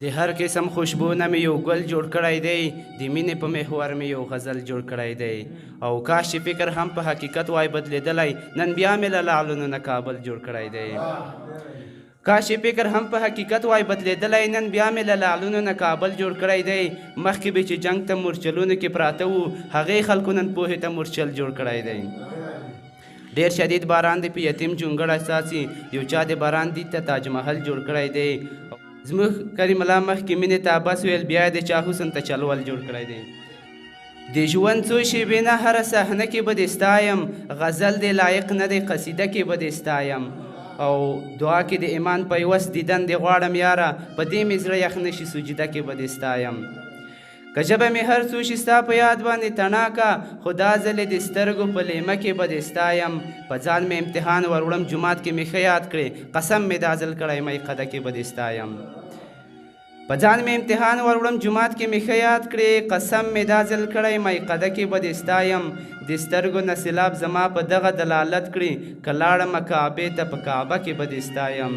د هر قسم خوشبو نه مې یو ګل جوړ کړی دی، د مینې په محور مې یو غزل جوړ کړی دی. او کاش چې فکر هم په حقیقت وای بدلېدلی، نن بیا مې له لعلونو نه کابل جوړ کړی دی. کاش چې فکر هم په حقیقت وای بدلېدلی، نن بیا مې له لعلونو نه کابل جوړ کړی دی. مخکې به چې جنګ ته مورچلونو کې پراته وو، هغې خلکو نن پوهې ته مورچل جوړ کړی دی. ډېر شدید باران دی په یتیم جونګړه څاڅي، یو چا د باران دید ته تاج محل جوړ کړی دی. زموږ کریم الله مخکې مینې ته عبس ویل، بیا یې د چا حسن ته چلول جوړ کړی دی. د ژوند څو شېبې نه هره صحنه کې به دې ستایم، غزل دې لایق نه دی قصیده کې به دې ستایم. او دعا کې د ایمان پیوست دیدن دې غواړم یاره، په دې مې زړه یخ نه شي سجده کې به دې ستایم. که ژبه مې هر څو شي ستا په یاد باندې تڼاکه، خو دا ځلې د سترګو په لیمه کې به دې ستایم. په ځان مې امتحان وروړم جومات کې مې ښه یاد کړې، قسم مې دا ځل کړی میقده کې به دې ستایم. په ځان مې امتحان وروړم جومات کې مې ښه یاد کړې، قسم مې دا ځل کړی میقده کې به دې ستایم. د سترګو نه سیلاب زما په دغه دلالت کړي، که لاړمه کعبې ته په کعبه کې به دې ستایم.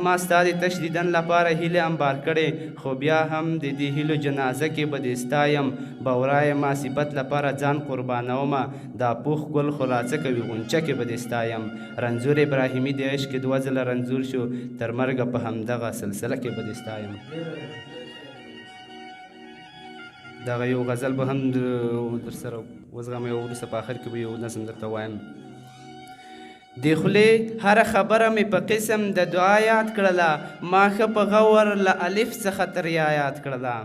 ما ستا د تش دیدن لپاره هیلې انبار کړې، خو بیا هم د دې هیلو جنازه کې به دې ستایم. بورایه ما صفت لپاره ځان قربانومه، دا پوخ ګل خو لا څه کوي غونچه کې به دې ستایم. رنځور ابراهیمي د عشق دوه ځله رنځور شو، تر مرګه په همدغه سلسله کې به دې ستایم. دغه یو غزل به هم در سره وزغمئ او وروسته په آخر کې به یو نظم درته وایم. د خولې هره خبره مې په قسم د دعا یاد کړله، ما ښه په غور له الف څخه تر یا یاد کړله.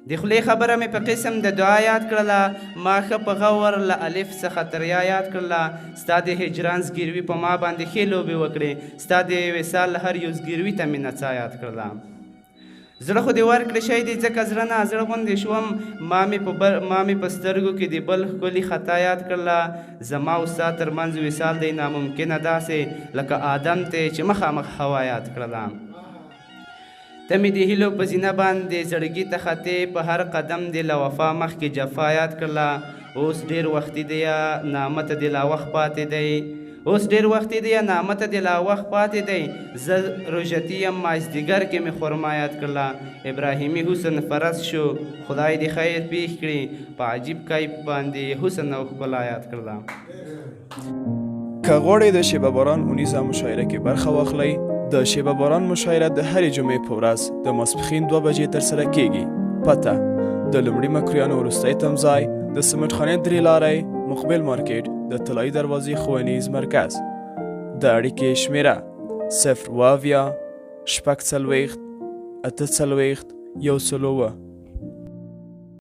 د خولې خبره مې په قسم د دعا یاد کړله، ما ښه په غور له الف څخه تر یا یاد کړله. ستا د هجران زګیروي په ما باندې ښې لوبې وکړې، ستا د وصال هر یو زګیروي ته مې نڅا یاد کړله. زړه خو دې ورکړې شی دی ځکه زړه نا زړه غوندې شوم، ما مې په سترګو کې د بل ښکلي خطا یاد کړله. زما او ستا تر منځ وصال دی ناممکنه داسې، لکه آدم ته چې مخامخ هوا یاد کړله. ته مې د هیلو په زینه باندې زړګي ته ختې، په هر قدم دې له وفا مخکې جفا یاد کړله. اوس ډېر وختي دی نامه ته دې لا وخت پاتې دی، اوس ډېر وختي دی نامه ته دې لا وخت پاتې دی. زه روژتي یم مازدیګر کې مې خرما یاد کړله. ابراهیمي حسن فرض شو، خدای دې خیر پېښ کړي، په عجیب کیف باندې حسن او ښکلا یاد کړله. که غواړئ د شیبه باران اونیزه مشاعره کې برخه واخلئ، د شیبه باران مشاعره د هرې جمعې په ورځ د ماسپښین 2 بجې ترسره کیږي. پته: د لومړي مکریانو وروستی تمځای، د سمټخانې 3 لارې، مقبل مارکیټ، د طلایي دروازې ښوونیز مرکز. د اړیکې شمیره 0 70 46 48 107.